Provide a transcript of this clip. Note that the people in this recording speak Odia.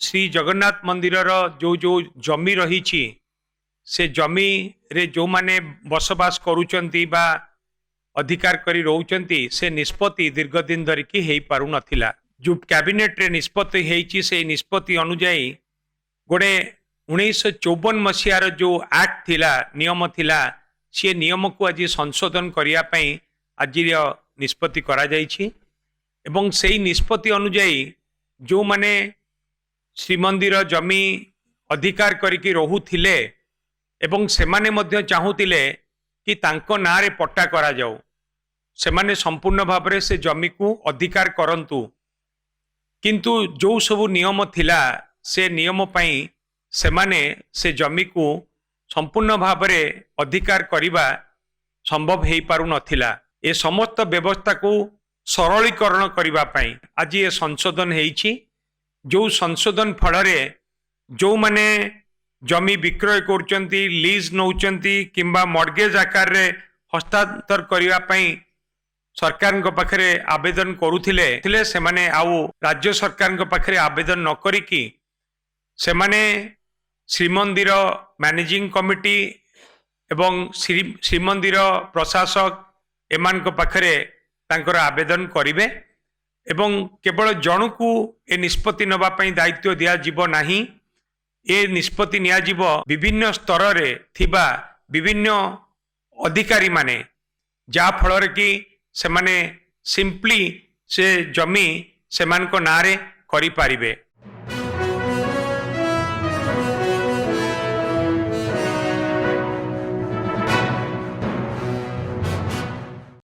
ଶ୍ରୀ ଜଗନ୍ନାଥ ମନ୍ଦିରର ଯେଉଁ ଯେଉଁ ଜମି ରହିଛି, ସେ ଜମିରେ ଯେଉଁମାନେ ବସବାସ କରୁଛନ୍ତି ବା ଅଧିକାର କରି ରହୁଛନ୍ତି, ସେ ନିଷ୍ପତ୍ତି ଦୀର୍ଘ ଦିନ ଧରିକି ହେଇପାରୁନଥିଲା। ଯେଉଁ କ୍ୟାବିନେଟରେ ନିଷ୍ପତ୍ତି ହେଇଛି, ସେଇ ନିଷ୍ପତ୍ତି ଅନୁଯାୟୀ ଗୋଟେ 1954 ମସିହାର ଯେଉଁ ଆକ୍ଟ ଥିଲା, ନିୟମ ଥିଲା, ସେ ନିୟମକୁ ଆଜି ସଂଶୋଧନ କରିବା ପାଇଁ ଆଜିର ନିଷ୍ପତ୍ତି କରାଯାଇଛି। ଏବଂ ସେଇ ନିଷ୍ପତ୍ତି ଅନୁଯାୟୀ ଯେଉଁମାନେ ଶ୍ରୀମନ୍ଦିର ଜମି ଅଧିକାର କରିକି ରହୁଥିଲେ ଏବଂ ସେମାନେ ମଧ୍ୟ ଚାହୁଁଥିଲେ କି ତାଙ୍କ ନାଁରେ ପଟ୍ଟା କରାଯାଉ, ସେମାନେ ସମ୍ପୂର୍ଣ୍ଣ ଭାବରେ ସେ ଜମିକୁ ଅଧିକାର କରନ୍ତୁ, କିନ୍ତୁ ଯେଉଁ ସବୁ ନିୟମ ଥିଲା, ସେ ନିୟମ ପାଇଁ ସେମାନେ ସେ ଜମିକୁ ସମ୍ପୂର୍ଣ୍ଣ ଭାବରେ ଅଧିକାର କରିବା ସମ୍ଭବ ହେଇପାରୁନଥିଲା। ଏ ସମସ୍ତ ବ୍ୟବସ୍ଥାକୁ ସରଳୀକରଣ କରିବା ପାଇଁ ଆଜି ଏ ସଂଶୋଧନ ହେଇଛି, ଯେଉଁ ସଂଶୋଧନ ଫଳରେ ଯେଉଁମାନେ ଜମି ବିକ୍ରୟ କରୁଛନ୍ତି, ଲିଜ୍ ନେଉଛନ୍ତି କିମ୍ବା ମର୍ଗେଜ ଆକାରରେ ହସ୍ତାନ୍ତର କରିବା ପାଇଁ ସରକାରଙ୍କ ପାଖରେ ଆବେଦନ କରୁଥିଲେ ଥିଲେ, ସେମାନେ ଆଉ ରାଜ୍ୟ ସରକାରଙ୍କ ପାଖରେ ଆବେଦନ ନ କରିକି ସେମାନେ ଶ୍ରୀମନ୍ଦିର ମ୍ୟାନେଜିଂ କମିଟି ଏବଂ ଶ୍ରୀମନ୍ଦିର ପ୍ରଶାସକ ଏମାନଙ୍କ ପାଖରେ ତାଙ୍କର ଆବେଦନ କରିବେ। ଏବଂ କେବଳ ଜଣକୁ ଏ ନିଷ୍ପତ୍ତି ନେବା ପାଇଁ ଦାୟିତ୍ୱ ଦିଆଯିବ ନାହିଁ। ଏ ନିଷ୍ପତ୍ତି ନିଆଯିବ ବିଭିନ୍ନ ସ୍ତରରେ ଥିବା ବିଭିନ୍ନ ଅଧିକାରୀମାନେ, ଯାହାଫଳରେ କି ସେମାନେ ସିମ୍ପଲି ସେ ଜମି ସେମାନଙ୍କ ନାଁରେ କରିପାରିବେ।